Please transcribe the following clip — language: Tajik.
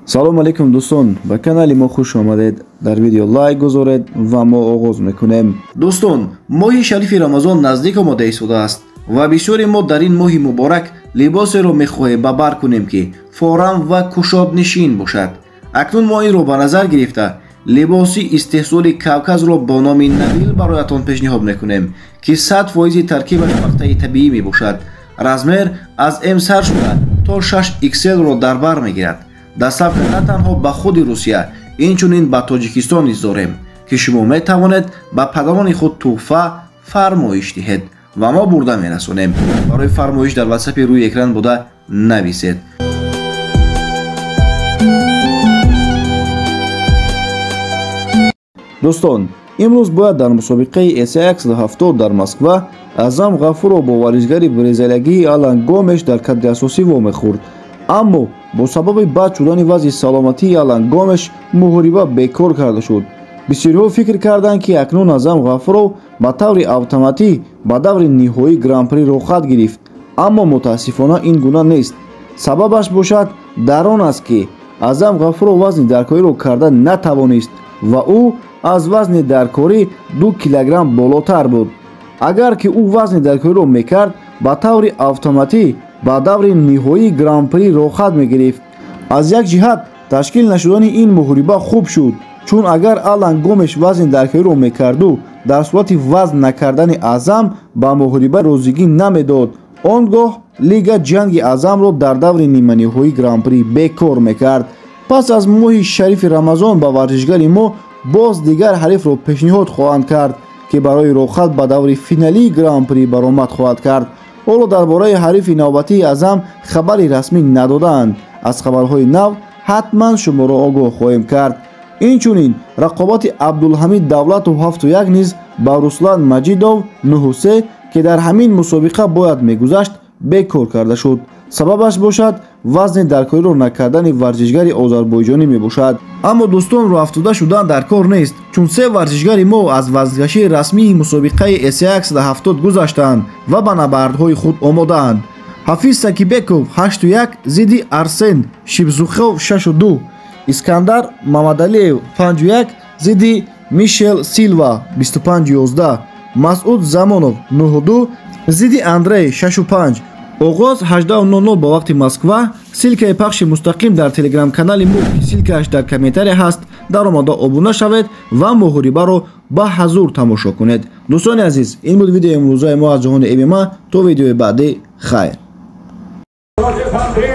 Салом алейкум дӯстон, ба канали мо хуш омадед. Дар видео лайк гузоред ва мо оғоз мекунем. Дӯстон, моҳи шарифи Рамазон наздик омода истодааст ва бисёри мо дар ин моҳи муборак либосеро мехоҳем ба бар кунем, ки форам ва кушоднишин бошад. Акнун мо инро ба назар гирифта либоси истеҳсоли Кавказро бо номи Навил бароятон пешниҳод мекунем, ки 100% таркибаш пахтаи табиӣ мебошад. Размер аз М сар шуда то 6XL-ро дар бар мегирад. Доставка на танҳо ба худи Русия, инчунин ба Тоҷикистон низ дорем, ки шумо метавонед ба падарони худ тӯҳфа фармоиш диҳед ва мо бурда мерасонем. Барои фармоиш дар ватсапи рӯи экран буда нависед. Дӯстон, имрӯз бояд дар мусобиқаи SA 170 дар Москва Аъзам Ғафуров бо варзишгари бразилиягии Алан Гомеш дар кадри асосӣ вомехӯрд. Аммо бо сабаби бад шудани вазъи саломатии Алан Гомеш муҳориба бекор карда шуд. Бисёриҳо фикр карданд, ки акнун Аъзам Ғафуров ба таври автоматӣ ба даври ниҳоии гран-при роҳхат гирифт, аммо мутаассифона ин гуна нест. Сабабаш бошад дар он аст, ки Аъзам Ғафуров вазни даркориро карда натавонист ва ӯ аз вазни даркорӣ 2 килограмм болотар буд. Агар ки ӯ вазни даркориро мекард, ба таври автоматӣ ба даври ниҳоии гран-при роҳхат мегирифт. Аз як ҷиҳат ташкил нашудани ин муҳориба хуб шуд, чун агар Алан Гомеш вазни даркориро мекарду дар сурати вазн накардани Аъзам ба муҳориба розигӣ намедод, он гоҳ лига ҷанги Аъзамро дар даври ниманиҳоии гран-при бекор мекард. Пас аз моҳи шарифи Рамазон ба варзишгари мо боз дигар ҳарифро пешниҳод хоҳанд кард, ки барои роҳхат ба даври финалии гран-при баромад хоҳад кард. Ҳоло дар бораи ҳарифи навбатии Аъзам хабари расмӣ надодаанд. Аз хабарҳои нав ҳатман шуморо огоҳ хоҳем кард. Инчунин рақобати Абдулҳамид Давлатов 7-1 низ ба Руслан Маҷидов 9-3, ки дар ҳамин мусобиқа бояд мегузашт, бекор карда шуд. Сабабаш бошад вазни даркориро накардани варзишгари озарбойҷонӣ мебошад. Аммо дӯстон, роҳафтода шудан дар кор нест, чун се варзишгари мо аз вазнкашии расмии мусобиқаи SA 170 гузаштаанд ва ба набардҳои худ омодаанд. Ҳафиз Сакибеков 8-1 зидди Арсен Шибзухов 6-2, Искандар Мамадалиев 5-1 зидди Мишел Силва 25-11, Масъуд Замонов 9-2 зидди Андрей 6-5. Оғоз 18:00 ба вақти Москва. Ссылкаи пахши мустақим дар телеграм-канали мо, ки ссылкааш дар комментария ҳаст, даромада обуна шавед ва муҳорибаро ба ҳазур тамошо кунед. Дӯстони азиз, ин буд видеои имрӯзаи мо аз ҷаҳони ММА. То видеои баъдӣ, хайр. Против Андрея